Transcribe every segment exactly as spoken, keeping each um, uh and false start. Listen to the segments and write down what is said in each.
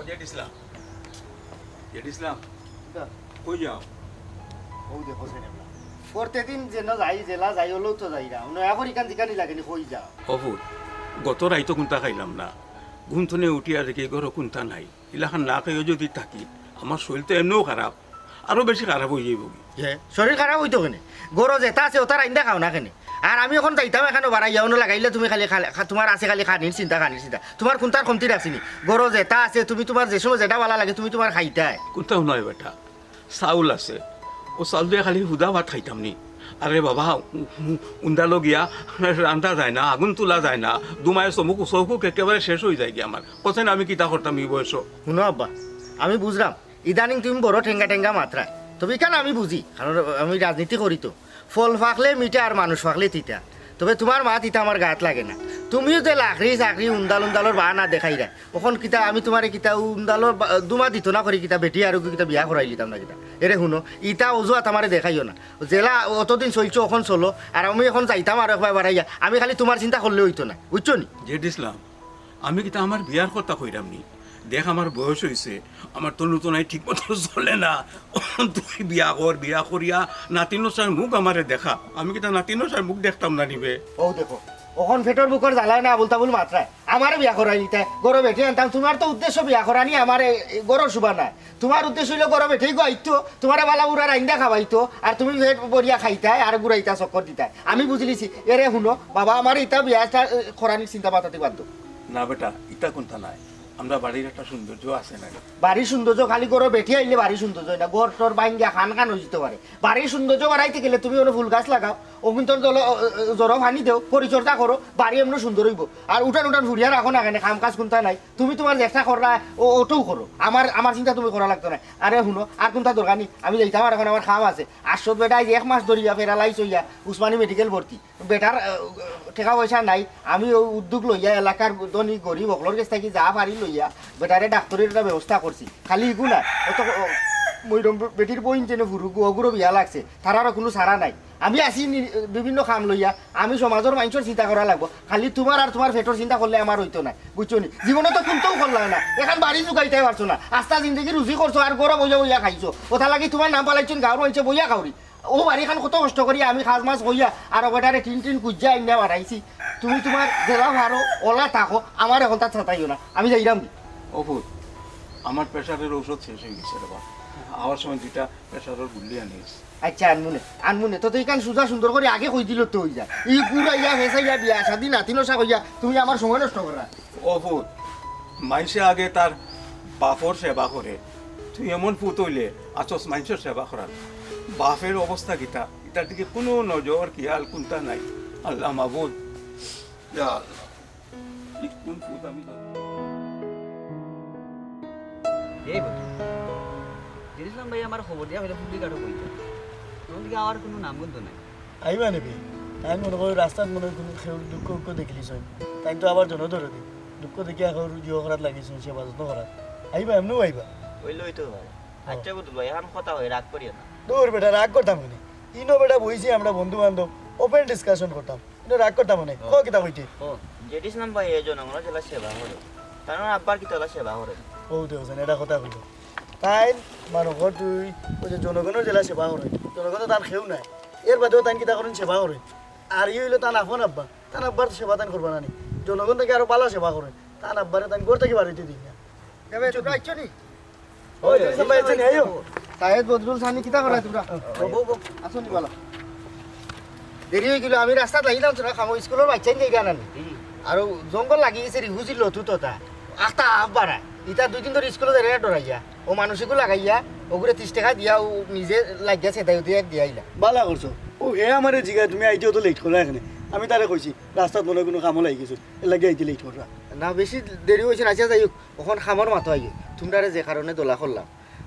জেড ইসলাম, জেড ইসলাম, কিতা? কই যাও? অউ দেখো সেন আমরা। প্রত্যেকদিন যেন যাই, জেলা যাই, অইলেও তো যাই না। নয়া করি কান জিকানি লাগেনি, কই যাও? অ পুত, গত রাইতো কুন্তা খাইলাম না। ঘুম থনে উঠিয়া দেখি ঘরো কুন্তা নাই। ইলাখান না খাইয়া যুদি থাকি, আমার শরীর তো এমনেউ খারাপ, আরো বেশি খারাপ অইযাইবো। হে, শরীর খারাপ অইতো কেনে? ঘরো যেতা আছে, অতা রাইন্দা খাও না কেনে? আর আমি অখন যাইতাম অখানো বারাইয়া, অনো লাগাইলে তুমি খালি খালি, খা-, তুমার আছে খালি খানির চিন্তা, খানির চিন্তা। তুমার কুন্তার কমতি রাখছি নি? ঘরো যেতা আছে, তুমি তুমার যে সময় যেটা ভালা লাগে, তুমি তুমার খাইতায়। কুন্তা হুনায় বেটা, চাউল আছে, অউ চাউল দিয়া খালি হুদা ভাত খাইতাম নি? আরে বাবা, উ-, উ-, উন্দালো গিয়া রান্দা যায় না, আগুন তুলা যায় না, দুমায় চমুক চৌকুক একেবারে শেষ অইযায়গি আমার। কছেন আমি কিতা করতাম ই বয়সো? হুনো আব্বা, আমি বুঝরাম, ইদানিং তুমি বড় ঠেঙ্গা ঠেঙ্গা মাতরায়। তবে ইখান আমি বুঝি, কারণ আমি রাজনীতি করি তো। ফল পাকলে মিঠা আর মানুষ পাকলে তিতা। তবে তুমার মাত ইতা আমার গাত লাগে না। তুমিও যে লাকড়ি চাকড়ি উন্দাল উন্দালর বাহানা দেখাইরায়, অখন কিতা আমি তুমারে কিতা উন্দালর বা-, দুমা দিতো না করি কিতা বেটি আরগু কিতা বিয়া করাইলিতাম না কিতা? এরে হুনো, ইতা অজুহাত আমারে দেখাইও না। জেলা অতদিন চলছো, অখন চলো, আর আমি অখন যাইতাম আরো একবার বারাইয়া। আমি খালি তুমার চিন্তা করলে অইতো না, বুঝছো নি? জেড ইসলাম, আমি কিতা আমার বিয়ার কথা কইরাম নি? দেখ, আমার বয়স অইছে, আমার তনু তনাই ঠিক মতো চলে না। তুই বিয়া কর, বিয়া করিয়া নাতিনশার মুখ আমারে দেখা। আমি কিতা নাতিনশার মুখ দেখতাম না নি বে? অউ দেখো, অখন পেটর ভুকর জ্বালায় না আবুল তাবুল মাতরায়। আমারে বিয়া করাইলিতায়, ঘরো বেটি আনতাম, তুমার তো উদ্দেশ্য বিয়া করানি, আমারে ঘরর শোভা নায়। তুমার উদ্দেশ্য অইলো ঘরো বেটিগু আইতো, তুমারে ভালা বুরা রাইন্দা খাওয়াইতো, আর তুমি পেট ভরিয়া খাইতায় আর ঘুরাইতা চক্কর দিতায়। আমি বুঝিলিছি, এরে হুনো, বাবা আমারে ইতা বিয়া ইতা, এ, করানির চিন্তা মাথাত বাদ দেও। না বেটা, ইতা কুন্তা নায়। আমরার বাড়ির একটা সৌন্দর্য আছে না নি? বাড়ির সৌন্দর্য খালি ঘরো বেটি আইলে বাড়ির সৌন্দর্য অয় না, ঘর টর ভাঙ্গিয়া খান খান অইযিতো পারে। বাড়ির সৌন্দর্য বাড়াইতে গেলে তুমি অনো ফুল গাছ লাগাও, অগুন্তর জল-, অ, অ, জরো পানি দেও, পরিচর্যা করো, বাড়ি এমনে সুন্দর অইবো। আর উঠান উঠান ফুড়িয়া রাখো না কেনে, কাম কাজ কুন্তা নাই, তুমি তুমার চেষ্টা কররায়, অ-, অটাউ করো। আমার, আমার চিন্তা তুমি করা লাগতো নায়। আরে হুনো, আর কুন্তা দরকার নি, আমি যাইতাম, আর অখন আমার কাম আছে। আশ্রত বেটা আইজ এক মাস ধরিয়া প্যারালাইজ অইয়া উসমানী মেডিকেল ভর্তি। বেটার, আহ, টেকা পয়সা নাই, আমি অউ উদ্যোগ লইয়া এলাকার ধনী গরিব অকলর গেছ থাকি যা পারি লইয়া বেটারে ডাক্তরির একটা ব্যবস্থা করছি। খালি ইগু না, অত, অ, মইরম বেটির বইন যেন ফুরুগু, অগুরও বিয়া লাগছে, তারারও কুনু চারা নাই। আমি আছি নি-, বিভিন্ন কাম লইয়া, আমি সমাজর মানষর চিন্তা করা লাগবো। খালি তুমার আর তুমার পেটর চিন্তা করলে আমার অইতো নায়, বুঝছো নি? জীবনে তো কুন্তাউ করলায় না, অখন বাড়ি জুগাইতায় পারছো না, আস্তা জিন্দেগি রুজি করছো আর ঘরো বইয়া বইয়া খাইছো, অতার লাগি তুমার নাম ফালাইছইন গাঁওর মানষে বইয়া খাওরি। অউ বাড়িখান কত কষ্ট করি আমি কাজ মাজ কইয়া আর অউ বেটারে টিন টিন কুইজ্জা আইনা বানাইছি। তুমি তুমার যেলা পারো অলা থাকো, আমারে অখন তাত সাতাইও না, আমি যাইরাম। অ পুত, আমার প্রেশারের ঔষধ শেষ অইগেছে রে বা। আওয়ার সময় দুইটা প্রেশারের গুল্লি আনিস। আচ্ছা, আনমুনে, আনমুনে। তো, তো ইখান সুজা সুন্দর করি আগে কই দিলে তো অইযায়। ই ঘুরাইয়া, ফেসাইয়া, বিয়া শাদি, নাতিনশা কইয়া তুমি আমার সময় নষ্ট কররায়। অ পুত, মাইনষে আগে তার বাপর সেবা করে, তুই এমন পুত অইলে আছস মাইনষর সেবা করার। বাপর অবস্থা কিতা? ইতার দিকে কুনু নজর খিয়াল কুন্তা নাই। আল্লাহ মাবুদ, ইয়া আল্লাহ, ই কুন পুত আমি তো। এই বন্ধু, জেড ইসলাম ভাই আমারে খবর দিয়া কইলা ফুবলি ঘাটো বইতা। তখন থাকি আওয়ার কুনু নামগন্ধ নাই। আইবা নি বে? তাইন মনো করো রাস্তাত মনো করো কেউর দুঃখ উক্ষ দেখিলিছইন। তাইন তো আবার জনদরদি। দুঃখ দেখিয়া কেউর জিও করাত লাগিছইন, সেবা যত্ন করাত। আইবা, এমনেউ আইবা। অইলে অইতো পারে। ও। আচ্ছা বদরুল ভাই, অখন কথা কই, রাগ করিও না। দূর বেটা, রাগ করতাম কেনে? ইনো বেটা বইছি আমরা বন্ধু বান্ধব, open discussion করতাম। ইনো রাগ করতাম কেনে? ও। কও কিতা কইতে? ও, জেড ইসলাম ভাই, এ জনগণর যেলা সেবা করে। তান আব্বার কিতা অলা সেবা করে? ও, দেখো, এটা কথা কইল। তাইন মনো কর তুই অউ যে জনগণর যেলা সেবা করে, জনগণ তো তান কেউ নাই, এর বাদেও তাইন কিতা করইন সেবা করে। আর ই অইলো তান আপন আব্বা, তান আব্বার সেবা তাইন করবা না নি? জনগণ থাকি আরো ভালা সেবা করে, তান আব্বারে তাইন ঘর থাকি বারইতে দিন না। এবে, তোমরা আইছো নি? ওই, ওই, ভাই, আইছো নি? আইও। সাহেদ, বদরুল, সানি, কিতা করায় তোমরা? ও, বউ, বউ। আছো নি বালা? দেরি অইগেলো, আমি রাস্তাত লাগিলাম, তোরা খামো, স্কুলর বাচ্চাইন যাইগা না নি? হুম। আর অউ জঙ্গল লাগি গেছে রে, হুজির লতু তোতা। আখতা আফ বাড়ায়। ইতা দুই দিন ধরি স্কুলো যাইরা ডরাইয়া। অউ মানুষগু লাগাইয়া, অগুরে ত্রিশ টেকা দিয়া, অউ নিজে লাগিয়া সেদাই উদে এক দিয়া আইলা। বালা করছো। অউ হে আমারে জিগায়, তুমি আইতে অত লেট কররায় কেনে? আমি তারে কইছি, রাস্তাত মনো অয় কুনু কামো লাগি গেছো, এর লাগি আইতে লেট কররা। না, বেশি দেরি অইছে না, আচ্ছা যাই হউক, অখন কামর মাতো আইও। তুমরারে যে কারণে দলা করলাম,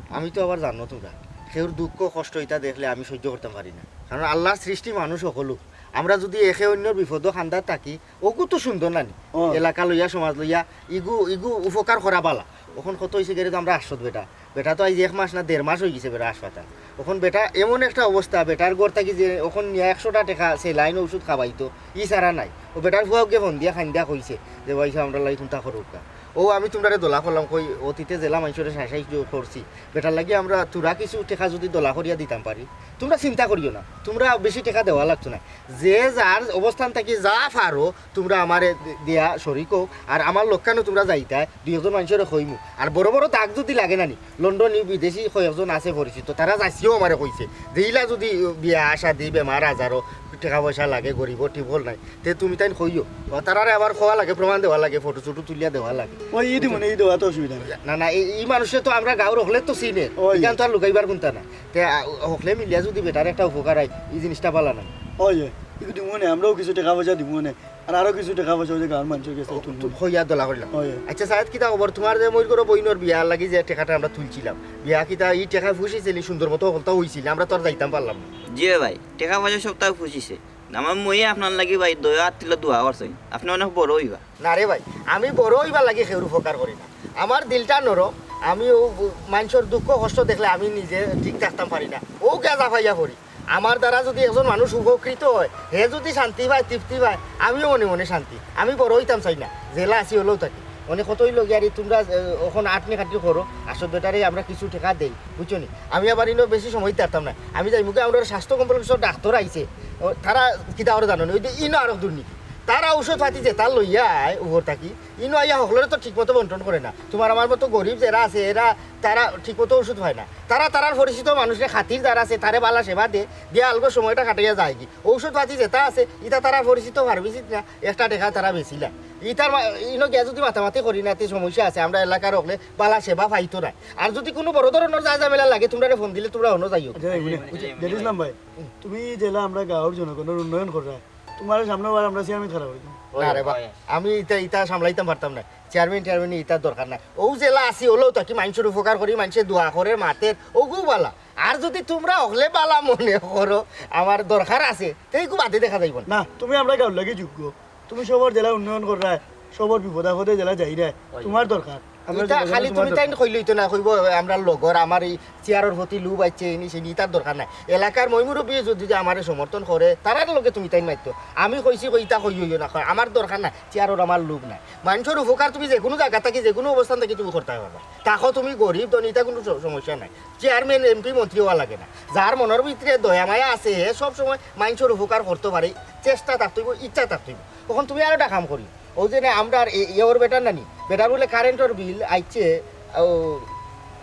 আমি তো আবার জানো তুমরা, কেউর দুঃখ কষ্ট ইতা দেখলে আমি সইজ্য করতাম পারি না। কারণ আল্লার সৃষ্টি মানুষ হকলউ। আমরা যুদি একে অইন্যর বিপদো কান্দাত থাকি, অগু তো সুন্দর না নি? ও। এলাকা লইয়া, সমাজ লইয়া, ইগু, ইগু উপকার করা বালা। অখন কত অইছে গেরে তো আমরা আশ্রত বেটা। বেটা তো আইজ এক মাস না দেড় মাস অইগেছে বেটা হাসপাতাল। অখন বেটা এমন একটা অবস্থা, বেটার ঘর থাকি যে অখন নিয়া একশোটা টেকা saline ঔষধ খাবাইতো, ই ছাড়া নাই। অউ বেটার ফুয়াউকে ফোন দিয়া কান্দিয়া কইছে যে, "ভাইসাব, আমরার লাগি কুন্তা করউক্কা।" ও আমি তুমরারে দলা করলাম, কই অতীতে যেলা মানষরে সাইসাই করছি, বেটার লাগি আমরা থুড়া কিছু টেকা যুদি দলা করিয়া দিতাম পারি, তুমরা চিন্তা করিও না, তুমরা বেশি টেকা দেওয়া লাগতো না। যে যার অবস্থান থাকি যা পারো, তুমরা আমারে দি-, দিয়া শরিক অও। আর আমার লগে নু তুমরা যাইতায়, দুই একজন মানষরে কইমু। আর বড় বড় দাগ যুদি লাগে না নি, লন্ডনি বিদেশি কয়েকজন আছে পরিচিত, তারা যাইছিও আমারে কইছে যে ইলা যুদি বিয়া শাদি, বেমার আজারো টেকা পয়সা লাগে, গরিবর টিবল নাই, তে তুমি তাইন কইও। ও তারারে আবার কওয়া লাগে, প্রমাণ দেওয়া লাগে, ফটো ছটো তুলিয়া দেওয়া লাগে। ওই, ই দিমু নে, ই দেওয়াত অসুবিধা নাই। না, না, এই, ই মানুষে তো আমরা গাঁওর হকলে তো চিনে, ওই। ইখান তো আর লুকাইবার কুন্তা না। তে, আ, হকলে মিলিয়া যুদি বেটার একটা উপকার অয়, ই জিনিসটা ভালা না। ওই, ওই, ইগু দিমু নে, আমরাও কিছু টেকা পয়সা দিমু নে। আর আরো কিছু টেকা পয়সা অউ যে গাঁওর মানষর গেছে তুলমু। কইয়া দলা করিলাম। ওই। আচ্ছা, সায়েদ, কিতা খবর? তুমার যে মইর ঘরো বইনর বিয়ার লাগি যে টেকাটা আমরা তুলছিলাম, বিয়া কিতা ই টেকা ফুষিছিল নি, সুন্দর মতো হকলতা অইছিল নি? আমরা তো আর যাইতাম পারলাম না। জি ভাই, টেকা পয়সা সবতা ফুষিছে। আমার মইয়ে আপনার লাগি ভাই দয়া আত্তিলা দোয়া করছইন, আপনে অনেক বড় অইবা। না রে ভাই, আমি বড় অইবার লাগি কেউর উপকার করি না। আমার দিলটা নরম, আমি অউ মানষর দুঃখ কষ্ট দেখলে আমি নিজে ঠিক থাকতাম পারি না, অউ গেজা পাইয়া পড়ি। আমার দ্বারা যুদি একজন মানুষ উপকৃত অয়, হে যুদি শান্তি পায়, তৃপ্তি পায়, আমিও মনে মনে শান্তি। আমি বড় অইতাম চাই না, যেলা আছি অলাউ থাকি। অনে কত অইলো গিয়া রে, তুমরা, এ, অখন আটনি কাটনি করো, আসল বেটারে আমরা কিছু টেকা দেই, বুঝছো নি? আমি আবার ইনো বেশি সময় দিতাম পারতাম না। আমি যাইমুগি, আমরার স্বাস্থ্য কমপ্লেক্সর ডাক্তর আইছে, ও, তারা কিতা করে জানো নি? ওই যে ইনো আরো দুর্নীতি। তারা ঔষধ পাতি যেতা লইয়া আয় উপর থাকি, ইনো আইয়া হকলরে তো ঠিক মতো বন্টন করে না। তুমার আমার মতো গরিব যেরা আছে, এরা, তারা ঠিক মতো ঔষধ পায় না। তারা তারার পরিচিত মানুষরে, খাতির যার আছে, তারে বালা সেবা দে, দিয়া আলগো সময়টা কাটাইয়া যায়গি। ঔষধ পাতি যেতা আছে, ইতা তারার পরিচিত ফার্মেসিত না, একটা টেকা তারা বেচিলা। ইতার মা-, ইনো গিয়া যুদি মাতামাতি করি না, তে সমস্যা আছে, আমরা এলাকার হকলে বালা সেবা পাইতো না। আর যুদি কুনু বড় ধরনর যা ঝামেলা লাগে, তুমরারে ফোন দিলে তুমরা অনো যাইও। আচ্ছা, এই বুঝে, বুঝে, বুঝে, বুঝে, বুঝলাম ভাই। তুমি যেলা আমরা গাঁওর জনগণর উন্নয়ন কররায়, তুমার সামনে আবার আমরা চেয়ারম্যান খাড়া করি দিমু। না রে বা, আমি ইতা, ইতা সামলাইতাম পারতাম না। চেয়ারম্যান টেয়ারম্যান ইতার দরকার নাই। অউ যেলা আছি, অলাউ থাকি মানষর উপকার করি, মানষে দোয়া করে, মাতের, অগু বালা। আর যুদি তুমরা হকলে বালা মনে করো, আমার দরকার আছে, তে ইগু বাদে দেখা যাইবো না। না, তুমি আমরা গাঁওর লাগি যোগ্য। তুমি সবর যেলা উন্নয়ন কররায়, সবর বিপদ আপদে যেলা যাইরায়, ওই। তুমার দরকার। আমরা ইতা জনগণে খালি তুমার তুমি দরকার। তাইন কইলেই তো না, কইবো, "আমরার লগর, আমার ই চেয়ারর প্রতি লোভ আইছে, ইনি সিনি, ইতার দরকার নাই।" এলাকার ময়-মুরব্বিয়ে যুদি যে আমারে সমর্থন করে, তারার লগে তুমি তাইন মাতিও। আমি কইছি কই, ইতা কইও না, কয়, আমার দরকার নাই, চেয়ারর আমার লোভ নাই। মানষর উপকার তুমি যেকুনু জাগা থাকি, যেকুনু অবস্থান থাকি তুমি করতায় পারবায়। থাকো তুমি গরিব ধনী, ইতা কুনু স-, সমস্যা নাই। চেয়ারম্যান, এমপি, মন্ত্রী অওয়া লাগে না। যার মনর ভিতরে দয়া মায়া আছে, হে সব সময় মানষর উপকার করতো পারে, চেষ্টা থাকতো অইবো, ইচ্ছা থাকতো অইবো। অখন তুমি আরো একটা কাম করি, অউ যে না, আমরার এ-, এওর বেটার নানি, বেটার বুলে কারেন্টর বিল আইছে, ও,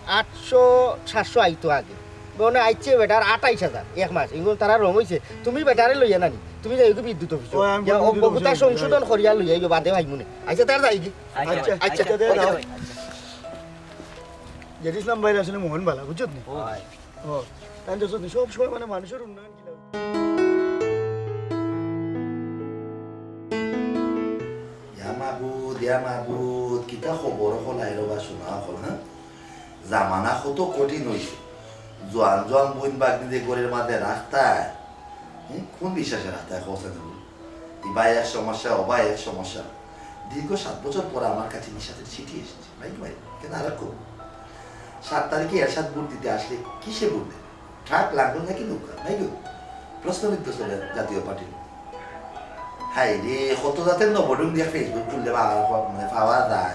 আটশো, সাতশো আইতো আগে, মানে আইছে বেটার আটাইশ হাজার এক মাস, ইগুন তারা রং অইছে। তুমি বেটারে লইয়া নানি, তুমি যাইগি বিদ্যুৎ অফিসো, ও, আমি ইয়া, বিদ্যুৎ অজ্ঞতা অফিসো সংশোধন করিয়া লইয়া আইও, বাদে পাইমু নে। আচ্ছা, তার যাইগি। আচ্ছা, আচ্ছা, আচ্ছা, আচ্ছা, দে, আচ্ছা, দাও। আচ্ছা। জেড ইসলাম ভাইর আসলে মন বালা, বুঝছত নি? ও। ও, তাই তো সত্যি সব সময় মানে মানুষর উন্নয়ন কিলা। ইয়া মাবুদ, ইয়া মাবুদ, কিতা খবর অকল আইলো বা শোনা অকল, হ্যাঁ? জামানা কত কঠিন অইছে। জোয়ান জোয়ান বইন বাগনিরে ঘরর মাঝে রাখতায়, হুম, কুন বিশ্বাসে রাখতায়, কও চাইন? ইবায় এক সমস্যা, অবায় এক সমস্যা। দীর্ঘ সাত বছর পর আমার কাছে নিঃস্বার্থের চিঠি এসেছে। ভাই, ভাই, কেন আর খুব? সাত তারিখে এরশাদ ভোট দিতে আসলে কিসে ভোট দেবে? ট্রাক লাগবে নাকি নৌকা? ভাই গো, প্রশ্নবিদ্ধ চলে জাতীয় পার্টির। হায় রে, কত জাতের নবরুম দিয়া Facebook খুললে বা-, মানে পাওয়া যায়।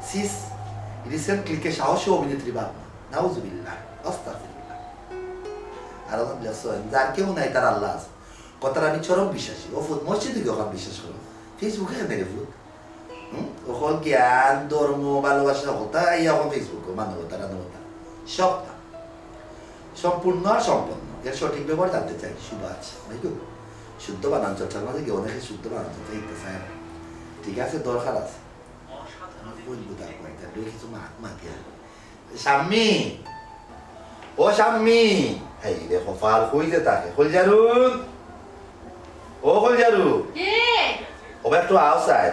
সিস, রিসেন্ট ক্লিকে সাহসী অভিনেত্রী ভাবনা। নাউজুবিল্লাহ, আস্তাগফিরুল্লাহ। আর অখন লেখছইন, যার কেউ নাই তার আল্লাহ আছে। কথাটা আমি চরম বিশ্বাসী। ও ফুত, মসজিদে গিয়া অখান বিশ্বাস করো। Facebook-এ কেনে রে ফুত? হুম? অকল জ্ঞান, ধর্ম, ভালোবাসা, কথা, এই অখন Facebook-ও, মানবতা, মানবতা। সব না। সম্পূর্ণ আর সম্পন্ন। এর সঠিক ব্যবহার জানতে চাই। শুভ আছে। নাকি? শুদ্ধ বানান চর্চার মাঝে গিয়া অনেকে শুদ্ধ বানান চর্চা শিখতে চায় না। ঠিক আছে, দরকার আছে। আমি বলবো তার কয়েকটা, দুই কিছু মাত মাতিয়া। শাম্মী, ও শাম্মী, এই রে কপাল, কই যে থাকে? কলজারুন, ও কলজারু। কে? ও বা একটু আও চাই।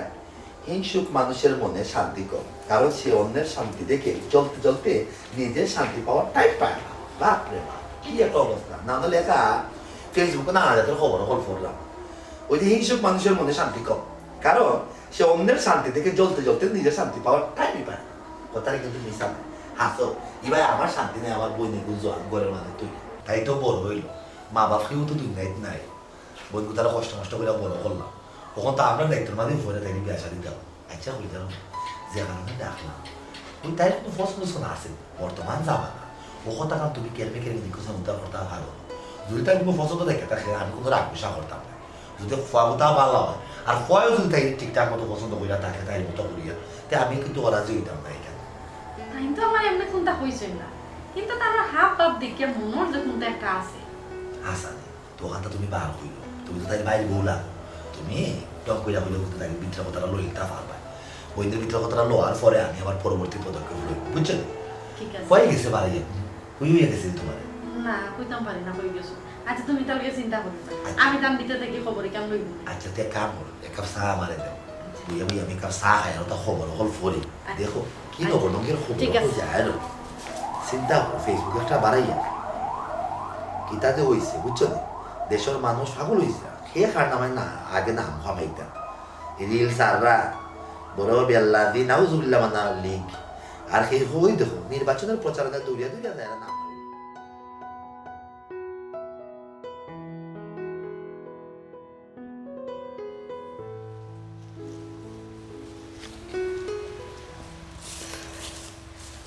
হিংসুক মানুষের মনে শান্তি কম, কারণ সে অন্যের শান্তি দেখে জ্বলতে জ্বলতে নিজের শান্তি পাওয়ার টাইম পায় না। বাপ রে বাপ, কি একটা অবস্থা! না হলে একা Facebook-এ নানা জাতের খবর অকল পড়লাম। ওই যে হিংসুক মানুষের মনে শান্তি কম, কারণ সে অন্যের শান্তি দেখে জ্বলতে জ্বলতে নিজের শান্তি পাওয়ার টাইমই পায় না। কথাটা কিন্তু মিছা না, হাসো। ইবায় আমার শান্তি নাই, আমার বইন এগুলো জোয়ান ঘরর মাঝে তুই। তাই তো বড় অইলো, মা বাপ কেউ তো দুনিয়াত নাই। বইন গুতারে কষ্ট মষ্ট করিয়া বড় করলাম, অখন তো আমরার দায়িত্বর মাঝে পড়ে তাইরে বিয়া শাদি দেওয়া। আচ্ছা, কলজারু, যে কারণে ডাকলাম, ওই তাইর কুনু পছন্দ সছন্দ আছে নি? বর্তমান জামানা, ও কথাখান তুমি কেরমে কেরমে নিখুঁজ উদ্ধার করতায় পারো। যদি তাইর কুনু পছন্দ থাকে, তাইলে আমি কুনু রাগ গুসা করতাম না। যদি ফুয়া গুতা ভালা অয়, আর ফুয়ায়ও যদি তাইরে ঠিকঠাক মতো পছন্দ করিয়া থাকে, তাইর মতো করিয়া, তে আমি কিন্তু অরাজি অইতাম না ইখান। তাইন তো আমারে এমনে কুন্তা কইছইন না, কিন্তু তান হাব ভাব দেখিয়া মনর যে কুন্তা একটা আছে। আচ্ছা, তে অখানতা তুমি বার করিও। তুমি তো তাইর ভাইর বউ লাগো। তুমি ঢং করিয়া করিয়া কিন্তু তাইর ভিতরর কথাটা লইতা পারবায়। বইনর ভিতরর কথাটা লওয়ার পরে আমি আবার পরবর্তী পদক্ষেপ লইমু, বুঝছো নি? ঠিক আছে। কই গেছে বাড়ি? কই অইয়া গেছে তোমার? না, কইতাম পারি না, কই গেছো। আচ্ছা, তুমি তাইলে চিন্তা করিও না। আচ্ছা। আমি তান ভিতর থাকি খবর ইখান লইমু। আচ্ছা, তে এক কাম করো, এক কাপ চা আমারে দেও। আচ্ছা। বইয়া বইয়া আমি এক কাপ চা খাই, আর তা খবর অকল পড়ি। আচ্ছা। দেখো, কি আচ্ছা। খবর, ঢঙ্গের খবর, ঠিক আছে। কই যায় আরো? চিন্তা করো, Facebook একটা বাড়াইয়া। কিতা যে অইছে, বুঝছো নি? দেশর মানুষ পাগল অইছে। কে কার নামে না, আগে নাম কামাইতা। রিল সাররা, বড় বেল্লাদি, নাউজুবিল্লাহ মানা লিঙ্ক। আর হে অই দেখো, নির্বাচনর প্রচারণায় দৌড়িয়া দৌড়িয়া যায় না।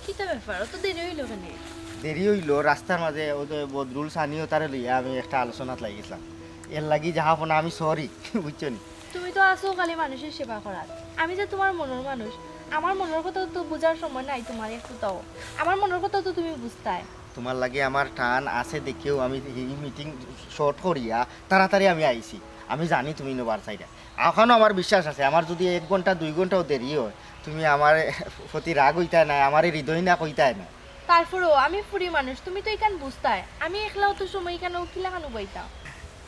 কিতা ব্যাপার? অত দেরি অইলো কেনে? দেরি অইলো, রাস্তার মাঝে অউ যে বদরুল সানি অতারে লইয়া আমি একটা আলোচনাত লাগি গেছলাম। এরলাগি যাহা ফোনা আমি sorry, বুঝছো নি? তুমি তো আছো খালি মানুষর সেবা করাত। আমি যে তুমার মনর মানুষ, আমার মনর কথা তো বুঝার সময় নাই তুমার একটুতাও। আমার মনর কথা তো তুমি বুঝতায়। তুমার লাগি আমার টান আছে দেখিয়াউ আমি ই meeting short করিয়া তাড়াতাড়ি আমি আইছি। আমি জানি তুমি ইনো বার চাইরায়। অখানও আমার বিশ্বাস আছে, আমার যুদি এক ঘন্টা দুই ঘন্টাও দেরি অয়, তুমি আমার প্রতি রাগ অইতায় নায়, আমারে হৃদয় না কইতায় নায়। তারপরেও আমি ফুরি মানুষ, তুমি তো ইখান বুঝতায়। আমি একলা অত সময় ইখানো কিলাখান উবাইতাম?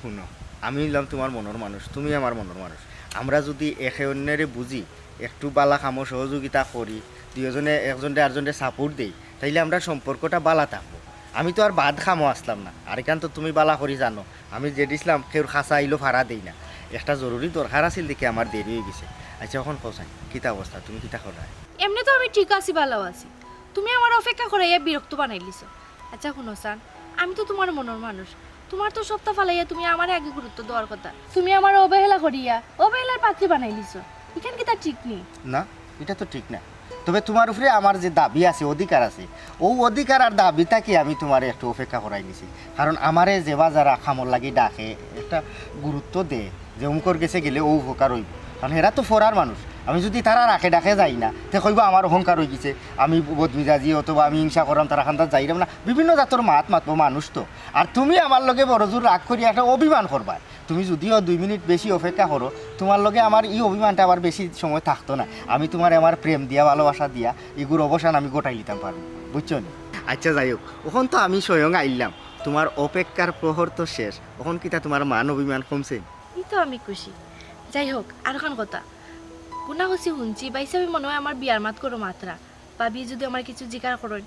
হুনো, আমি অইলাম তুমার মনর মানুষ, তুমি আমার মনর মানুষ। আমরা যুদি একে অন্যরে বুঝি, একটু বালা কামো সহযোগিতা করি, দুইওজনে একজনরে আরজনরে support দেই, তাইলে আমরার সম্পর্কটা বালা থাকবো। আমি তো আর বাদ কামো আছলাম না, আর ইখান তো তুমি বালা করি জানো, আমি যেডিছলাম কেউর খাছা আইলো ফাড়া দেই না। একটা জরুরি দরকার আছিল দেখি আমার দেরি অইগেছে। আচ্ছা, অখন কও চাইন, কিতা অবস্থা, তুমি কিতা কররায়? এমনে তো আমি ঠিক আছি, বালাউ আছি। তুমি আমারে অপেক্ষা করাইয়া বিরক্ত বানাইলিছো। আচ্ছা হুনো চান, আমি তো তুমার মনর মানুষ, তুমার তো সবতা ফালাইয়া তুমি আমারে আগে গুরুত্ব দেওয়ার কথা। তুমি আমারে অবহেলা করিয়া অবহেলার পাত্রী বানাইলিছো, ইখান কিতা ঠিক নি? না, ইটা তো ঠিক না। তবে তুমার উপরে আমার যে দাবি আছে, অধিকার আছে, অউ অধিকার আর দাবি থাকি আমি তুমারে একটু অপেক্ষা করাই নিছি। কারণ আমারে যেবা যারা কামর লাগি ডাকে, একটা গুরুত্ব দে যে অমুকর গেছে গেলে অউ উপকার অইবো। কারণ এরা তো ফরার মানুষ, আমি যুদি তারার আগে ডাকে যাই না, তে কইবা আমার অহংকার অইগেছে, আমি বদমিজাজি অথবা আমি হিংসা কররাম, তারার কান্দাত যাইরাম না, বিভিন্ন জাতর মাত মাতবো মানুষ তো। আর তুমি আমার লগে বড়জুর রাগ করিয়া একটা অভিমান করবায়। তুমি যুদিও দুই মিনিট বেশি অপেক্ষা করো, তুমার লগে আমার ই অভিমানটা আবার বেশি সময় থাকতো না। আমি তুমারে আমার প্রেম দিয়া, ভালোবাসা দিয়া, ইগুর অবসান আমি ঘটাই লিতাম পারমু, বুঝছো নি? আচ্ছা, যাই হোক, অখন তো আমি স্বয়ং আইলাম, তুমার অপেক্ষার প্রহর তো শেষ। অখন কিতা তুমার মান অভিমান কমছে? ই তো আমি খুশি। যাই হোক, আরখান কথা, গুনা হুছি হুনছি, ভাইসাবে মনে অয় আমার বিয়ার মাত করো মাতরা। ভাবিয়ে যুদি আমারে কিছু জিকার করইন,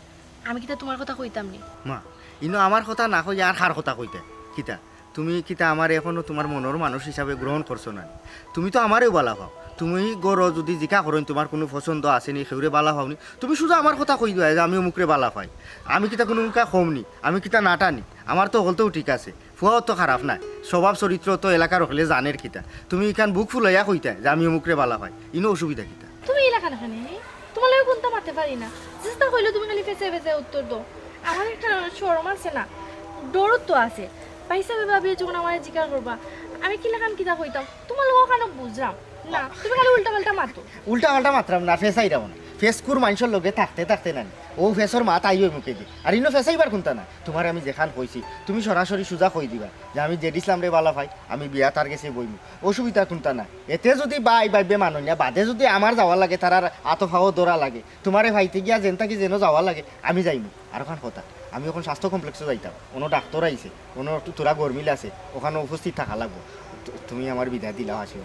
আমি কিতা তুমার কথা কইতাম নি? মা, ইনো আমার কথা না কইয়া আর কার কথা কইতায়? কিতা? তুমি কিতা আমারে অখনো তুমার মনর মানুষ হিসাবে গ্রহণ করছো না নি? তুমি তো আমারেও বালা পাও। তুমি ঘরো যুদি জিকা করইন তুমার কুনু পছন্দ আছে নি, কেউরে বালা পাও নি, তুমি সুজা আমার কথা কই দিবায় যে আমি অমুকরে বালা পাই। আমি কিতা কুনু মুখা কম নি? আমি কিতা নাটা নি? আমার তো হকলতাউ ঠিক আছে। ফুয়াও তো খারাপ নায়, স্বভাব চরিত্র তো এলাকার হকলে জানের কিতা। তুমি ইখান বুক ফুলাইয়া কইতায় যে আমি অমুকরে বালা পাই, ইনো অসুবিধা কিতা? তুমি ইলাখান কেনে? তুমার লগে কুন্তা মাততে পারি না। যেতা কইলেও তুমি খালি ফেছাই ফেছাই উত্তর দেও। আমার একটা শরম আছে না, ডরও তো আছে। ভাইসাবে ভাবিয়ে যখন আমারে জিকার করবা, আমি কিলাখান কিতা কইতাম? তুমার লগে অখানো বুঝরাম না, তুমি খালি উল্টা পাল্টা মাতো। উল্টা পাল্টা মাতরাম না, ফেছাইরাম না। ফেছকুর মানষর লগে থাকতে থাকতে নানি, অউ ফেছর মাত আইবো মুখেদি। আর ইনো ফেছাইবার কুন্তা না। তুমারে আমি যেখান কইছি, তুমি সরাসরি সুজা কই দিবায় যে আমি জেড ইসলামরে বালা পাই, আমি বিয়া তার গেছে বইমু, অসুবিধা কুন্তা নাই। এতে যুদি বাই বাইবে মানইন না, বাদে যুদি আমার যাওয়া লাগে, তারার আতো ফাও ধরা লাগে, তুমারে পাইতে গিয়া যেন থাকি যেন যাওয়া লাগে, আমি যাইমু। আর অখান কথা, আমি অখন স্বাস্থ্য কমপ্লেক্সো যাইতাম, অনো ডাক্তর আইছে, অনো থুড়া গরমিল আছে, অখানো উপস্থিত থাকা লাগবো। তু-, তুমি আমার বিদায় দিলাও আসি।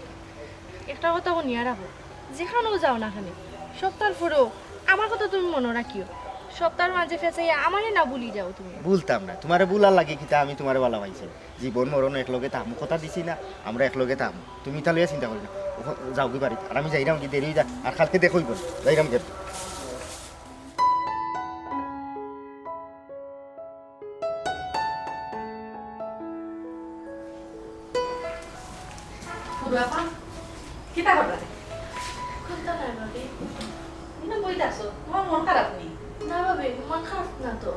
একটা কথা হুনিয়া রাখো, যেখানেও যাও না কেনে, সপ্তাহর পরেও আমার কথা তুমি মনো রাখিও। সপ্তাহর মাঝে ফেছাইয়া আমারে না ভুলি যাও তুমি। ভুলতাম না, তুমারে ভুলার লাগি কিতা আমি তুমারে বালা পাইছি? জীবন মরণ একলগে থাকমু, কথা দিছি না আমরা একলগে থাকমু। তুমি ইতা লইয়া চিন্তা করিও না। অখন যাওগি বাড়িত, আর আমি যাইরামগি, দেরি অই যার, আর কালকে দেখা অইবো, যাইরামগি। ফুরু আপা, কিতা কররায়? কুন্তা নায় ভাবি। তুমি কইতাছো, তোমার মন খারাপ নি? না ভাবি, মন খারাপ না তো।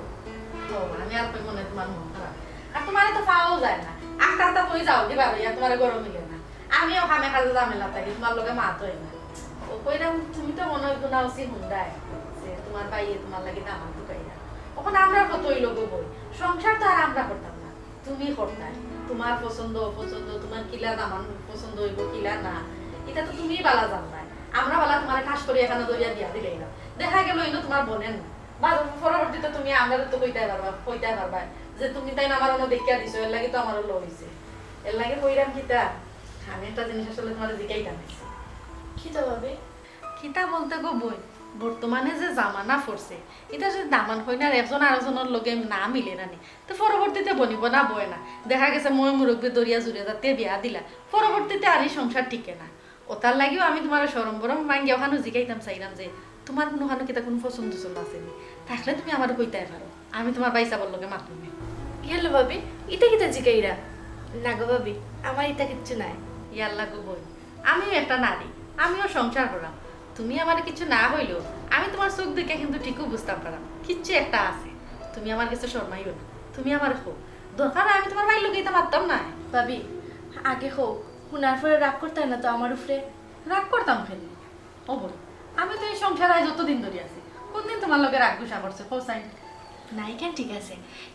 ও, আমি আর কই মনে তোমার মন খারাপ। আর তোমারে তো পাওয়াও যায় না। আস্তে আস্তে তুমি যাও, দিবা লইয়া তোমারে গরম মিলে না। আমিও খামে খাজে ঝামেলা থাকি, তোমার লগে মাত হয় না। ও কইরাম, তুমি তো মনে হয় গুনা উচিত হুন্ডায় যে তোমার ভাইয়ে তোমার লাগি দামান ঢুকাইরা। এখন আমরা কত হইল গো বই, সংসার তো আর আমরা করতাম না। তুমি করতায়, তোমার পছন্দ অপছন্দ, তোমার কিলা দামান পছন্দ হইব কিলা না, এটা তো তুমিই বালা জানবায়। আমরা বালা তোমারে ঠাস করি এখানে ধরিয়া দিয়া দিলে না। দেখা গেল ইনো তোমার বোনের না। বা পরবর্তীতে তুমি আমরা তো কইতাই পারবা, কইতাই পারবা যে তুমি তাই না আমার অন্য দেখিয়া দিছো, এর লাগি তো আমারও লো হইছে। এর লাগি কইরাম কিতা, আমি একটা জিনিস আসলে তোমার জিকাইতাম আইছি। কিতা ভাবি? কিতা বলতে গো বই, বর্তমানে যে জামানা পড়ছে, এটা যদি দামান কইনার একজন আরেকজনের লগে না মিলে না নি, তো পরবর্তীতে বনিব না বয় না। দেখা গেছে মই মুরব্বী দরিয়া জুড়ে যাতে বিয়া দিলা, পরবর্তীতে আর এই সংসার টিকে না। ওটার লাগিও আমি তোমার শরম বরম ভাঙ্গিয়া ওখানে জিকাইতাম চাইলাম যে তোমার কোনো খানো কিতা কোনো পছন্দ টছন্দ আছে নি? থাকলে তুমি আমার কইতাই পারো, আমি তোমার ভাই সাবর লগে মাতুম নে। হ্যালো ভাবি, ইতা কিতা জিকাইরা? না গো ভাবি, আমার ইতা কিচ্ছু নাই। ইয়াল্লা গো বই, আমিও একটা নারী, আমিও সংসার করাম। তুমি আমার কিছু না হইলেও আমি তোমার চোখ দেখে কিন্তু ঠিকও বুঝতাম পারাম কিচ্ছু একটা আছে। তুমি আমার কাছে শর্মাইও না, তুমি আমার কও। দরকার হয় আমি তোমার ভাইর লগে ইতা মাততাম না। ভাবি, আগে কও, হুনার পরে রাগ করতায় না তো আমার উপরে? রাগ করতাম কেনে? ও বই, আমি তো এই সংসারে আজ যতদিন ধরি আছি, কোনদিন তোমার লগে রাগ গুসা করছে কও চাই? নাই কেন, ঠিক আছে,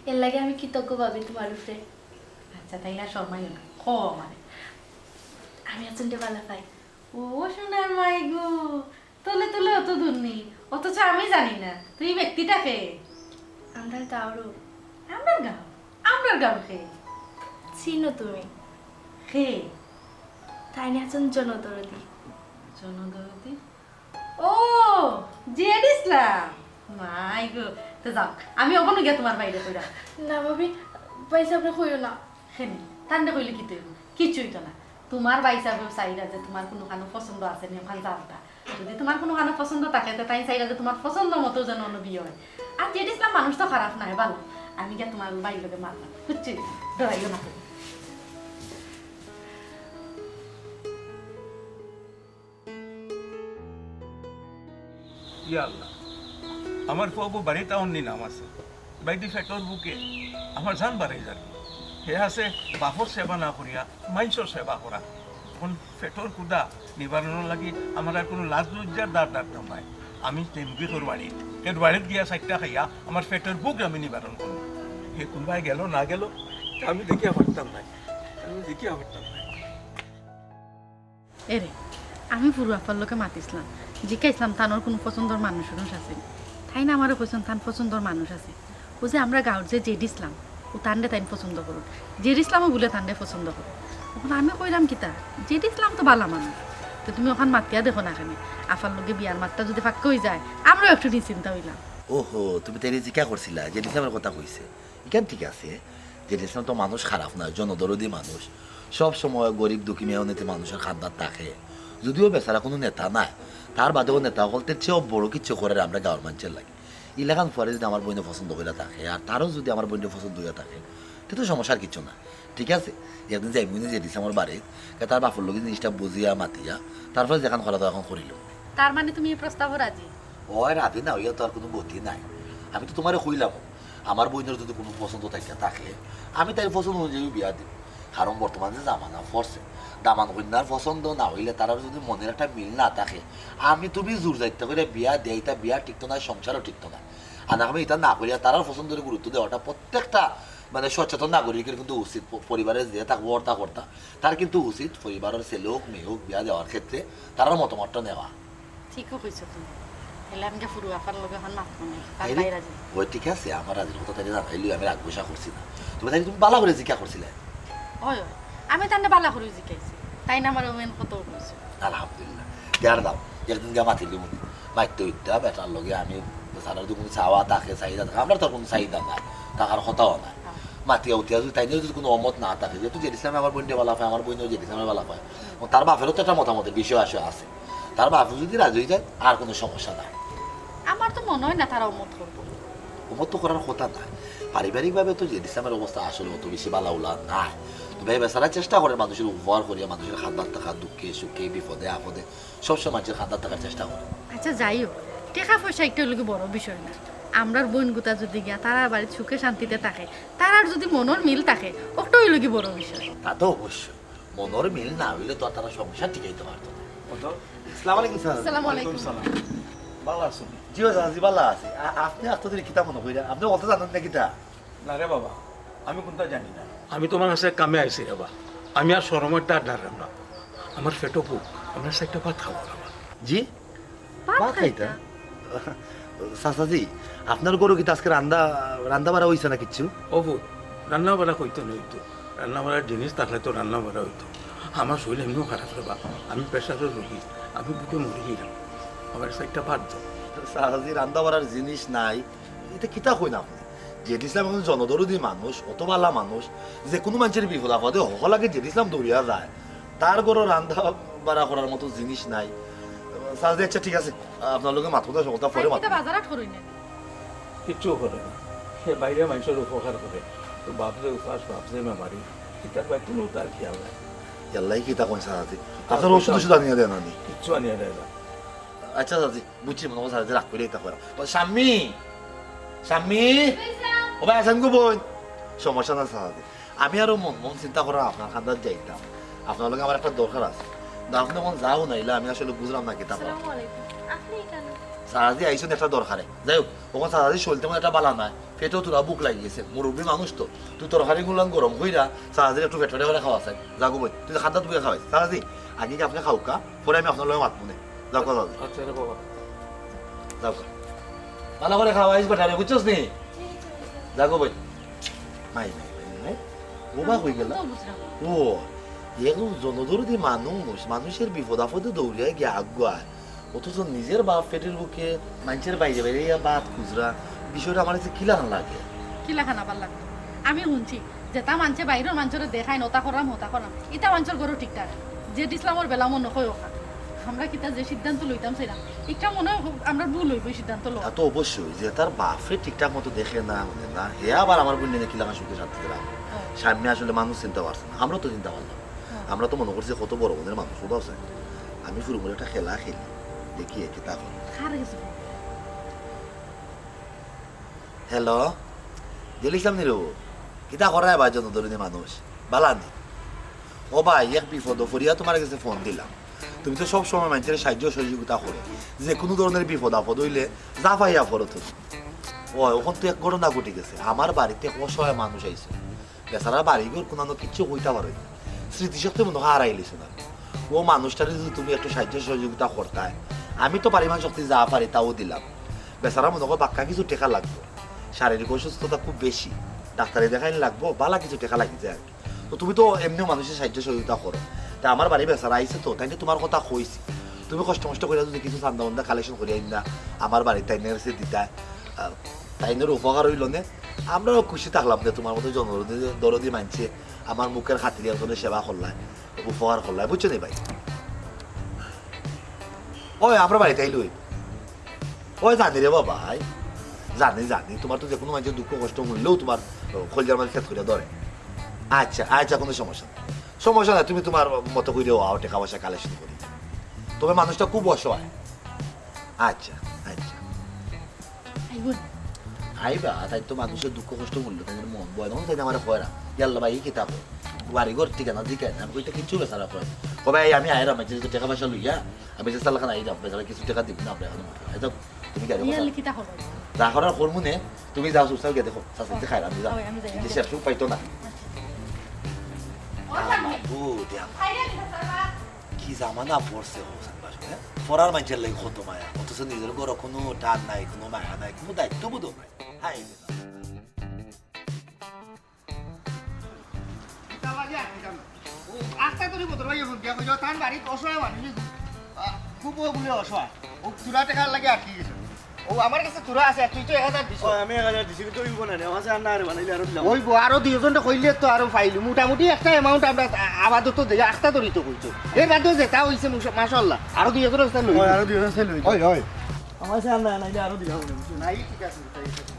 এর লাগি আমি কৃতজ্ঞ ভাবি তোমার উপরে। আচ্ছা, তাইলে আর শর্মাইও না, কও আমারে। আমি একজনরে বালা পাই। ও সোনার মাই গো, তলে তলে অত দূর নি, অথচ আমি জানি না তুই এই ব্যক্তিটা কে। আমরার গাঁওরও। আমরার গাঁও? আমরার গাঁওর কে? চিনো তুমি? কে? তাইন একজন জনদরদি। জনদরদি? ও, জেড ইসলাম। মাই গো, তো যাও, আমি অখনো গিয়া তোমার ভাইরে কইরাম। না ভাবি, ভাই সাবরে কইও না। কেনে, তানরে কইলে কিতা অইবো? কিচ্ছু অইতো না। তোমার ভাই সাবও চাইরা যে তোমার কুনুখানো পছন্দ আছে নি, অখান জানতা। যদি তোমার কুনুখানো পছন্দ থাকে, তে তাইন চাইরা যে তোমার পছন্দ মতো যেন অনো বিয়া অয়। আর জেড ইসলাম মানুষ তো খারাপ নায়, ভালা। আমি গিয়া তোমার ভাইর লগে মাতরাম, বুঝছো? ডরাইও না তুমি। ইয়া আল্লাহ, আমার ফুয়াগু বাড়িত অননি নাম আছে। বাইদি পেটর ভুকে আমার জান বারই যার। হে আছে বাপর সেবা না করিয়া মাইনষর সেবা করা। অখন পেটর ক্ষুধা নিবারণর লাগি আমার আর কুনু লাজ লজ্জার দ্বার ডাকতাম নায়। আমি যাইমুগি হের বাড়িত, হের বাড়িত গিয়া চাইরটা খাইয়া আমার পেটর ভুক আমি নিবারণ করমু। হে কুনবায় গেলো না গেলো, তা আমি দেখিয়া পারতাম নায়, আমি দেখিয়া পারতাম নায়। এরে, আমি ফুরু আফার লগে মাতিছলাম, জিকাইছলাম তানর কুনু পছন্দর মানুষ-উনুষ আছে নি। তাইন আমারে কইছইন তান পছন্দর মানুষ আছে। অউ যে আমরার গাঁওর যে জেড ইসলাম, অউ তানরে তাইন পছন্দ করইন। জেড ইসলামও বুলে তানরে পছন্দ করইন। অখন আমি কইরাম কিতা, জেড ইসলাম তো বালা মানুষ। তে তুমি অখান মাতিয়া দেখো না কেনে? আফার লগে বিয়ার মাতটা যুদি পাক্কা অইযায়, আমরাও একটু নিশ্চিন্তা অইলাম। ওহো, তুমি তাইরে জিকা করছিলা, জেড ইসলামর কথা কইছে। ইখান ঠিক আছে, জেড ইসলাম তো মানুষ খারাপ নায়, জনদরদি মানুষ। সব সময় গরিব দুঃখী মেহনতি মানুষর কান্দাত থাকে। যুদিও বেচারা কুনু নেতা নায়, তার বাদেও নেতা অকলতের চেয়েও বড় কিচ্ছু করের আমরার গাঁওর মানষর লাগি। ইলাখান ফুয়ারে যুদি আমার বইনে পছন্দ করিয়া থাকে, আর তারও যুদি আমার বইনে পছন্দ অইয়া থাকে, তে তো সমস্যার কিচ্ছু না। ঠিক আছে, একদিন যাইমুগি নে জেড ইসলামর বাড়িত, কে তার বাপর লগে জিনিসটা বুঝিয়া মাতিয়া, তারপরে যেখান করা যায় অখান করিলিমু। তার মানে তুমি এই প্রস্তাবো রাজি? অয় রাজি না অইয়া তো আর কুনু গতি নাই। আমি তো তোমারে কইলাম, আমার বইনর যুদি কুনু পছন্দ থাকিয়া থাকে, আমি তাইর পছন্দ অনুযায়ী বিয়া দিমু। কারণ বর্তমান যে জামানা পড়ছে, দামান কইন্যার পছন্দ না অইলে তারার যুদি মনর একটা মিল না থাকে, আমি তুমি জুর-জাইত্তা করিয়া বিয়া দেইতা, বিয়া টিকতো নায়, সংসারও টিকতো নায়। আর আমি ইতা না করিয়া তারার পছন্দরে গুরুত্ব দেওয়াটা প্রত্যেকটা মানে সচেতন নাগরিকর কিন্তু উচিত। প-, পরিবারে যে থাকবো অর্তা কর্তা, তার কিন্তু উচিত পরিবারর ছেলে অউক মেয়ে অউক বিয়া দেওয়ার ক্ষেত্রে তারার মতামতটা নেওয়া। ঠিকও কইছো তুমি। তাইলে আমি গিয়া ফুরু আফার লগে অখন মাতমু নে, তার তাইলে ভাই রাজি। অয় ঠিক আছে, আমার রাজির কথা তাইলে জানাইলি, আমি রাগ গুসা করছি না। তুমি তাইলে তুমি বালা করি জিকা করছিলায়। অয়, অয়। আমি তানরে বালা করি জিকাইছি। তাইন আমারে অউ মেন কথা কইছে। আলহামদুলিল্লাহ। তে আর দাও, একদিন গিয়া মাতিলিমু নে। মাততে অইতা, বেটার লগে আমি, তারার যুদি কুনু চাওয়া থাকে, চাহিদা থাকে, আমরার তো কুনু চাহিদা নাই, থাকার কথাও নাই। হ্যাঁ। মাতিয়া উঠিয়া যুদি তাইন যুদি কুনু অমত না থাকে, যেহেতু জেড ইসলামে আমার বইনরে বালা পায়, আমার বইনেও জেড ইসলামরে বালা পায়। হুম। এবং তার বাপেরও তো একটা মতামতের বিষয় আসে, আছে। তার বাপে যুদি রাজি অইযায়, আর কুনু সমস্যা নাই। আমার তো মনে অয় না তারা অমত করবো। অমত তো করার কথা নায়। পারিবারিকভাবে তো জেড ইসলামর অবস্থা আসলে অত বেশি বালা উলা নায়। তবে বেচারা চেষ্টা করের মানষর উপকার করিয়া, মানষর কান্দাত থাকা, দুঃখে সুখে, বিপদে আপদে সবসময় মানষর কান্দাত থাকার চেষ্টা করের। আচ্ছা, যাই অউক, টেকা পয়সা একটা অইলো গি বড় বিষয় না। আমরার বইন গুতা যদি গিয়া তারার বাড়িত সুখে শান্তিতে থাকে, তারার যদি মনর মিল থাকে, ওটাই অইলো গি বড় বিষয়। তা তো অবশ্যই, মনর মিল না অইলে তো আর তারা সংসার টিকাইতে পারতো না। আসসালামু আলাইকুম স্যার। আসসালামু আলাইকুম। ওয়ালাইকুম সালাম। ভালা আছইন? জি ও স্যার, জি ভালা আছি। আ-, আপনে এতদিন কিতা মনো কইরা? আপনে বলতে জানেন না কিতা? না রে বাবা, আমি কুন্তা জানি না। আমি তুমার কাছে কামে আইছি রে বা। আমি আর শরমর ডর ডরাম না। আমার পেটো ভুক, আমার চাইরটা ভাত খাওয়াও রে বা। জি? ভাত ভাত খাইতা? খাইতা? চাচাজি, আপনার ঘরো কিতা আজকে রান্দা, রান্দা বাড়া অইছে না কিচ্ছু? ও পুত, রান্দা বাড়া কইতো না অইতো। রান্দা বাড়ার জিনিস থাকলে তো রান্দা বাড়া অইতো। আমার শরীর এমনেও খারাপ রে বা। আমি প্রেশারর রোগী, আমি ভুকে মরি যাইরাম। আমার চাইরটা ভাত দেও। চাচাজি, রান্দা বাড়ার জিনিস নাই, ইতা কিতা কইন আপনে? জেড ইসলাম একজন জনদরদি মানুষ, অত ভালা মানুষ, যেকুনু মানষর বিপদ আপদে হকল আগে জেড ইসলাম দৌড়িয়া যায়। তার ঘরো রান্দা বাড়া করার মতো জিনিস নাই। চাচাজি, আচ্ছা ঠিক আছে, আপনার লগে মাতমু, সমস্যা পরে মাতমু। বাজার হাট করইন না? কিচ্ছু করে না। হে বাইরে মানষর উপকার করে। তো বাপ যে উপাস, বাপ যে বেমারি, ইতার বায় কুনু তার খেয়াল নাই। ইয়াল্লাই কিতা কইন চাচাজি? আপনার ওষুধ ওষুধ আনিয়া দেন আমি। কিচ্ছু আনিয়া দেয় না। আচ্ছা চাচাজি, বুঝছি, মনো কয় চাচাজি রাগ করিয়া ইতা কইরা। ও শাম্মী, শাম্মী, ও ভাই আছেন গো বইন? সমস্যা না চাচাজি, আমি আরো মন মন চিন্তা করা আপনার কান্দাত যাইতাম। আপনার লগে আমার একটা দরকার আছে। না, আপনে অখন যা হুনাইলা, আমি আসলে বুঝলাম না কিতা কইন। আসসালামু আলাইকুম। আপনি এখানে? চাচাজি আইছইন একটা দরকারে। যাই হোক, অখন চাচাজির শরীর তেমন একটা ভালা নায়, পেটো থুড়া ভুক লাগি গেছে, মুরব্বি মানুষ তো। তুই তরকারিগুলান গরম কইরা চাচাজিরে একটু পেট পেটা করি খাওয়াইস। যা গো বইন, তুই কান্দাত বইয়া খাওয়াইস। চাচাজি, আগে কি আপনে খাউক্কা, পরে আমি আপনার লগে মাতমুনে। যাউক্কা চাচাজি। আচ্ছা রে বাবা। যাউক্কা। ভালা করি খাওয়াইস বেটারে, বুঝছস নি? যা গো বইন। মাই, মাই, মাই, মাই। ও বা কই গেলা? তো বুঝলাম। ও, এগু জনদরদি মানুষ, মানষর বিপদ আপদে দৌড়িয়া গিয়া আগুয়ায়। অথচ নিজর বাপ পেটর ভুকে মানষর বাইরে বাইরে ইয়া ভাত খুজরা, বিষয়টা আমার কাছে কিলাখান লাগে। কিলাখান আবার লাগতো? আমি হুনছি, যেতা মানষে বাইরর মানষরে দেখাইন, অতা করাম, হতা করাম, ইতা মানষর ঘরো ঠিক থাকে। জেড ইসলামর বেলা মনো কয় অখান। আমরা কিতা যে সিদ্ধান্ত লইতাম চাইরাম, ইটা মনো অয় আমরার ভুল অইবো ই সিদ্ধান্ত লওয়া। তা তো অবশ্যই, যেতার বাপে ঠিকঠাক মতো দেখে না, হুনে না, হে আবার আমার বইনরে কিলাখান সুখে শান্তিতে রাখবো। ও। সামনে আসলে মানুষ চিনতা পারছে না, আমরা তো চিনতা পারলাম। ও। আমরা তো মনো করছি কত বড় মনের মানুষ, বুঝছো? আমি ফুরুমুরু একটা খেলা খেলি, দেখি হে কিতা করে। কার গেছে? হ্যালো, জেড ইসলাম নি রে বা? কিতা কররায় বা জনদরদি মানুষ? ভালা নি? ও ভাই, এক বিপদো পড়িয়া তুমার গেছে ফোন দিলাম। তুমি তো সব সময় মানষর সাহায্য সহযোগিতা করো, যেকুনু ধরনের বিপদ আপদ অইলে ঝাঁপাইয়া পড়ো তুমি। ও, অখন তো এক ঘটনা ঘটি গেছে, আমার বাড়িত এক অসহায় মানুষ আইছে। বেচারার বাড়িঘর কুনানো কিচ্ছু কইতা পারইন না। স্মৃতিশক্তি মনো অয় হারাইলিছে না। ও মানুষটারে যদি তুমি একটু সাহায্য সহযোগিতা করতায়, আমি তো পরিমাণ শক্তি যা পারি তাও দিলাম। বেচারা মনো কয় বাক্কা কিছু টেকা লাগবো, শারীরিক অসুস্থতা খুব বেশি, ডাক্তারি দেখাইন লাগবো, ভালা কিছু টেকা লাগি যায় আর কি। তো তুমি তো এমনেও মানষর সাহায্য সহযোগিতা করো, তে আমার বাড়ি বেচারা আইছে তো, তাইনরে তুমার কথা কইছি, তুমি কষ্ট মষ্ট করিয়া যদি কিছু চান্দা উন্দা কালেকশন করিয়া আইন্না আমার বাড়িত তাইনর গেছে দিতায়, আহ, তাইনর উপকার অইলো নে, আমরাও খুশি থাকলাম যে তুমার মতো জনদরদি, দরদি মানষে আমার মুখর খাতিরে একজনর সেবা করলায়, উপকার করলায়, বুঝছো নি ভাই? ওই, আমরার বাড়িত আইলে অইবো। ওই জানি রে বাবা, আই। জানি, জানি, তুমার তো যেকুনু মানষর দুঃখ কষ্ট হুনলেউ তুমার, ও, কলিজার মাঝে খেত করিয়া ধরে। আচ্ছা, আচ্ছা, কুনু সমস্যা নাই। সমস্যা নাই, তুমি তুমার মতো করিয়া আও, টেকা পয়সা কালেকশন করি। তবে মানুষটা খুব অসহায়। আচ্ছা, আচ্ছা। আইবো নি? আইবা, তাইন তো মানষর দুঃখ কষ্ট হুনলে তাইনর মন বয় না, তাইন আমারে কয় না, "ইয়াল্লা ভাই, ই কিতা কয়? বাড়ি ঘর ঠিকানা জিকায় না।" আমি কই, "ইতা কিচ্ছু বেচারা কয় না।" কয়, "ভাই, আমি আইরাম, আমি যে টেকা পয়সা লইয়া, আমি যে চালাখান আইরাম, বেচারা কিছু টেকা দিবো না, আমরা এখন যাও, তুমি গাড়ি ইয়াল্লা কথা।" কিতা করো? যা করার করমু নে, তুমি যাও, চুপচাপ গিয়া দেখো, চাচাইতে খাইরাম, যাও। ওই, আমি যাই, এই যে আমি শেষ যাই। সুখ পাইতো না। আচ্ছা। ও, আমার শান্তি। বউ, দিয়া। খাইলে কিতা করবা? কি জামানা পড়ছে, হোসেন বাসু, হ্যাঁ? পরার মানষর লাগি কত মায়া, অথচ নিজর ঘরো কুনু টান নাই, কুনু মায়া নাই, কুনু দায়িত্ববোধও নাই। হায় রে বাবা। কিতা বাজে আর কিতা না? ও, আস্তা করি বদর ভাই ফোন দিয়া কইলো, তান বাড়িত অসহায় মানুষ, আ, খুব ও বুলে অসহায়। ও চুরা টেকার লাগি আটকি গেছে। ও, আমার কাছে চুরা আছে, তুই তো এক হাজার দিছ। ও, আমি এক হাজার দিছি, কিন্তু অইবো না রে, আমার কাছে আর না রে, বানাইলে আরো দিলাম। অইবো, আরো দুইজনরে কইলে তো আরো পাইলু। মোটামুটি একটা amount আমরা আ-, আপাতত দেই, আস্তা করি তো কইছো। এর বাদেও যেতা অইছে, মুশা-, মাশাআল্লাহ, আরো দুইজনরে লই। ওই, আরো দুইজন আছে, লই। ওই, ওই। আমার কাছে আর না, নাইলে আরো দিলাম। নাই, ঠিক আছে, ঠিক আছে।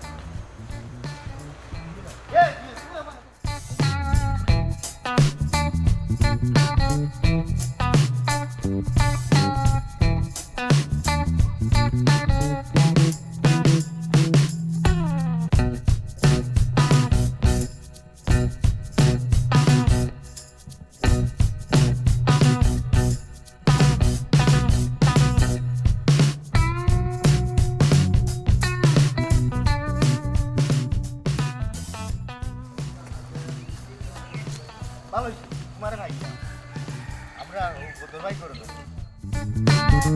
ভাই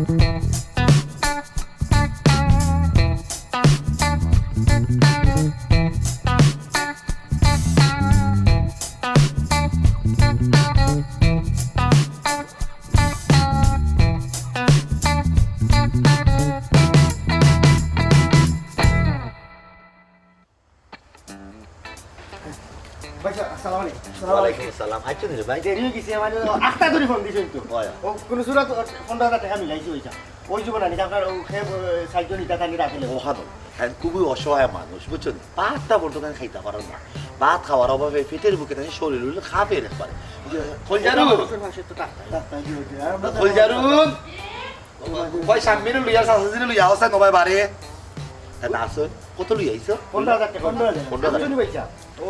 সাহেব, আসসালামু আলাইকুম। আসসালামু আলাইকুম। ওয়ালাইকুম আসসালাম। আইছো নি রে ভাই? দেরি অই গেছে, মানে, আখতা ধরি ফোন দিছইন তো। অয়। ও, কুনু সুরত পনেরো হাজার টেকা মিলাইছি অইছে। অই যে বলে, আপনার ও, হে, ও, সাহায্য নিতা তানি রাখলে। ও, হানো। তাইন খুবই অসহায় মানুষ, বুঝছো নি? ভাতটা বলতো তাইন খাইতা পারইন না। ভাত খাওয়ার অভাবে পেটের ভুকে তাইন শরীর হইলে খাপের একবারে। কলজারু। মানুষের পাশে তো ডাক্তার। ডাক্তার কি হইছে? আর আমরা কলজারু। কই সাম্মিরে লইয়া, চাচাজিরে লইয়া, আওস্তা নবায় বারে। হে, না, আসো। কত লইয়া আইছো? পনেরো হাজার টেকা। পনেরো হাজার। পনেরো হাজার। বুঝছো নি ভাইসাব? ও,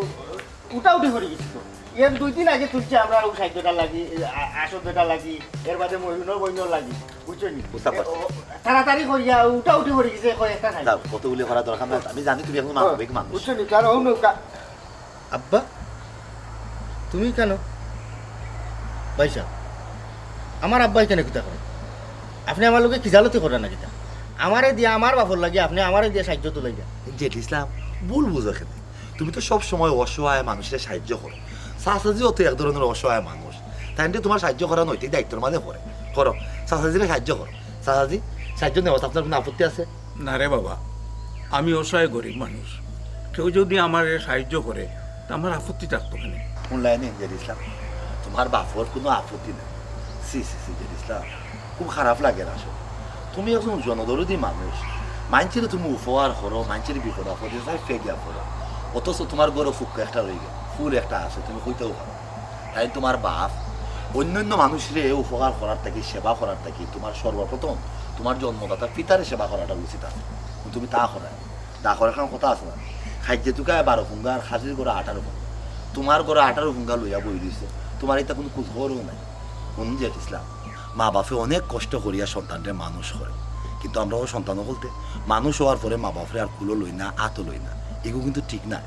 উঠাউঠি করি গেছি তো। এর দুই দিন আগে তুলছি আমরা ও সাহায্যটা লাগি, এ, আ-, আসল যেটা লাগি, এর বাদে মহিনুর বইনর লাগি। বুঝছো নি? বুঝতাম পারছি। ও, তাড়াতাড়ি করিয়া উঠাউঠি করি গেছে কয়েকটা সাহায্য। দাও, কতগুলি করা দরকার নাই। আমি জানি তুমি এখন মানবিক মানুষ। বুঝছো নি? কারণ ও নৌকা আব্বা, তুমি কেন? ভাইসাব, আমার আব্বায় কেনে কিতা করে? আপনে আমার লগে খিজালতি কররা না কিতা? আমারে দিয়া, আমার বাফর লাগি, আপনে আমারে দিয়া সাহায্য তুলাইরা। জেড ইসলাম, ভুল বুঝো কেনে। তুমি তো সব সময় অসহায় মানুষরে সাহায্য করো। চাচাজিও তো এক ধরনের অসহায় মানুষ। তাইনরে তুমার সাহায্য করা নৈতিক দায়িত্বর মাঝে পড়ে। করো, চাচাজিরে সাহায্য করো। চাচাজি, সাহায্য নেওয়াত আপনার কুনু আপত্তি আছে? না রে বাবা, আমি অসহায় গরিব মানুষ, কেউ যদি আমারে সাহায্য করে, তে আমার আপত্তি থাকতো কেনে? হুনলায় নি জেড ইসলাম, তুমার বাফর কুনু আপত্তি নাই। ছি, ছি, ছি, জেড ইসলাম, খুব খারাপ লাগের আসলে। তুমি একজন জনদরদি মানুষ, মাইনষরে তুমি উপকার করো, মাইনষরে বিপদ আপদে চাই ফেগিয়া পড়ো, অথচ তুমার ঘরো ফুক্কা একটা রইগেল, ফুল একটা আছে, তুমি কইতাও পারো। তাইন তুমার বাফ অইন্য অইন্য মানুষরে উপকার করার থাকি, সেবা করার থাকি তুমার সর্বপ্রথম তুমার জন্মদাতা পিতারে সেবা করাটা উচিত আছে। কিন্তু তুমি তা কররায় না। ডাকর একখান কথা আছে না, খাইজে তুকায় বারো ফুঙ্গা আর খাসির ঘরো আঠারো ফুঙ্গা। তুমার ঘরো আঠারো ফুঙ্গা লইয়া বই রইছো, তুমার ইতা কুনু খোঁজ খবরও নাই। হুনো জেড ইসলাম, মা বাফে অনেক কষ্ট করিয়া সন্তানরে মানুষ করে, কিন্তু আমরা অউ সন্তান অকলতে মানুষ অওয়ার পরে মা বাফরে আর কুলো লই না, আতো লই না, ইগু কিন্তু ঠিক নায়।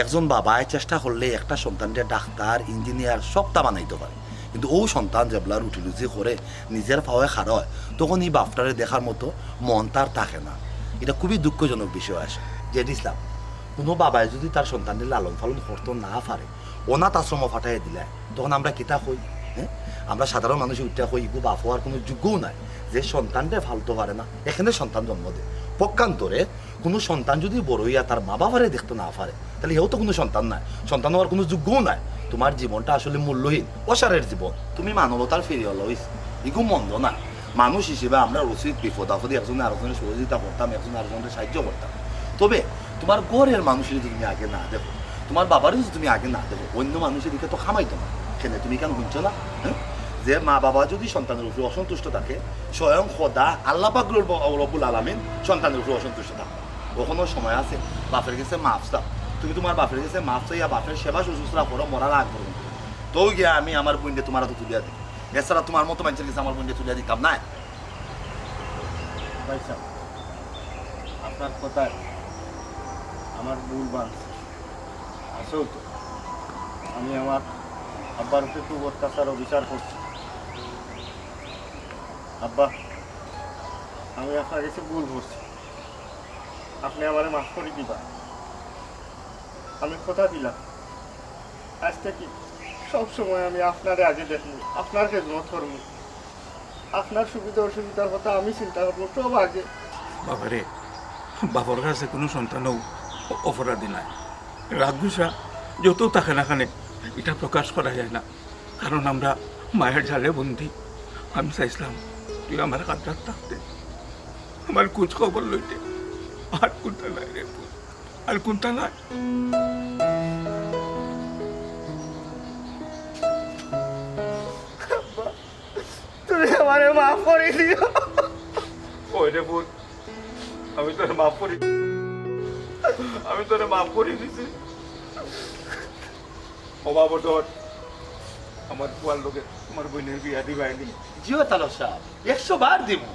একজন বাবায় চেষ্টা করলে একটা সন্তানরে ডাক্তার, ইঞ্জিনিয়ার সবতা বানাইতো পারে, কিন্তু অউ সন্তান যেবলা রুটি রুজি করে, নিজের পাওয়ে খাড়া অয়, তখন ই বাফটারে দেখার মতো মন তার থাকে না। ইটা খুবই দুঃখজনক বিষয় আসলে। জেড ইসলাম, কুনু বাবায় যুদি তার সন্তানরে লালন পালন করতো না পারে, অনাথ আশ্রমো পাঠাইয়া দিলায়, তখন আমরা কিতা কই? হ্যাঁ, আমরা সাধারণ মানুষে উঠিয়া কই, ইগু বাফ অওয়ার কুনু যোগ্যও নায়, যে সন্তানরে পালতো পারে না, এখানে সন্তান জন্ম দেয়। পক্ষান্তরে কুনু সন্তান যুদি বড় অইয়া তার মা বাফরে দেখতো না পারে, তাইলে হেও তো কুনু সন্তান নায়, সন্তান অওয়ার কুনু যোগ্যও নায়। তুমার জীবনটা আসলে মূল্যহীন, অসারের জীবন। তুমি মানবতার ফিরিওয়ালা অইছো, ইগু মন্দ নায়। মানুষ হিসেবে আমরা উচিত বিপদ আপদে একজনে আরকজনরে সহযোগিতা করতাম, একজনে আরকজনরে সাহায্য করতাম। তবে তুমার ঘরর মানুষরে যুদি তুমি আগে না দেখো, তুমার বাবারে যুদি তুমি আগে না দেখো, অইন্য মানুষর দিকে তো খামাইতো না। কেনে তুমি কেনে হুনছো না? হ্যাঁ? যে মা বাবা যুদি সন্তানর উপরে অসন্তুষ্ট থাকে, স্বয়ং খোদা আল্লাহ পাক রব-, রব্বুল আলামিন সন্তানর উপরে অসন্তুষ্ট থাকে। অখনো সময় আছে, বাফর গেছে মাফ চাও। তুমি তুমার বাফর গেছে মাফ চাইয়া বাফর সেবা শুশ্রূষা করো মরার আগ পর্যন্ত। তো গিয়া আমি আমার বইনরে তুমার আতো তুলিয়া দিই। এছাড়া তুমার মতো মাইনষর গেছে আমার বইনরে তুলিয়া দিতাম নায়। ভাইসাব, আপনার কথায় আমার ভুল ভাঙছে। আসল তো, আমি আমার আব্বার উপরে খুব অত্যাচার অবিচার করছি। আব্বা, আমি আপনার গেছে ভুল করছি, আপনে আমারে মাফ করি দিবা। আমি কথা দিলাম, আইজ থাকি সব সময় আমি আপনারে আগে দেখমু, আপনার খেদমত করমু, আপনার সুবিধা অসুবিধার কথা আমি চিন্তা করমু সব আগে। বাবারে, বাফর কাছে কুনু সন্তানও অ-, অপরাধী নায়। রাগ গুসা যতউ থাকে না কেনে, ইটা প্রকাশ করা যায় না, কারণ আমরা মায়ার জালে বন্দী। আমি চাইছলাম তুই আমার কান্দাত থাকতে, আমার খোঁজ খবর লইতে। আর কুন্তা নাই রে পুত, আর কুন্তা নাই। আব্বা, তুমি আমারে মাফ করি দিও। ওই রে পুত, আমি তোরে মাফ করি, আমি তোরে মাফ করি দিছি। ও বাবা, তোর আমার পুয়ার লগে আমার বইনর বিয়া দিবায়নি? জি অয় তালব সাব, একশো বার দিমু।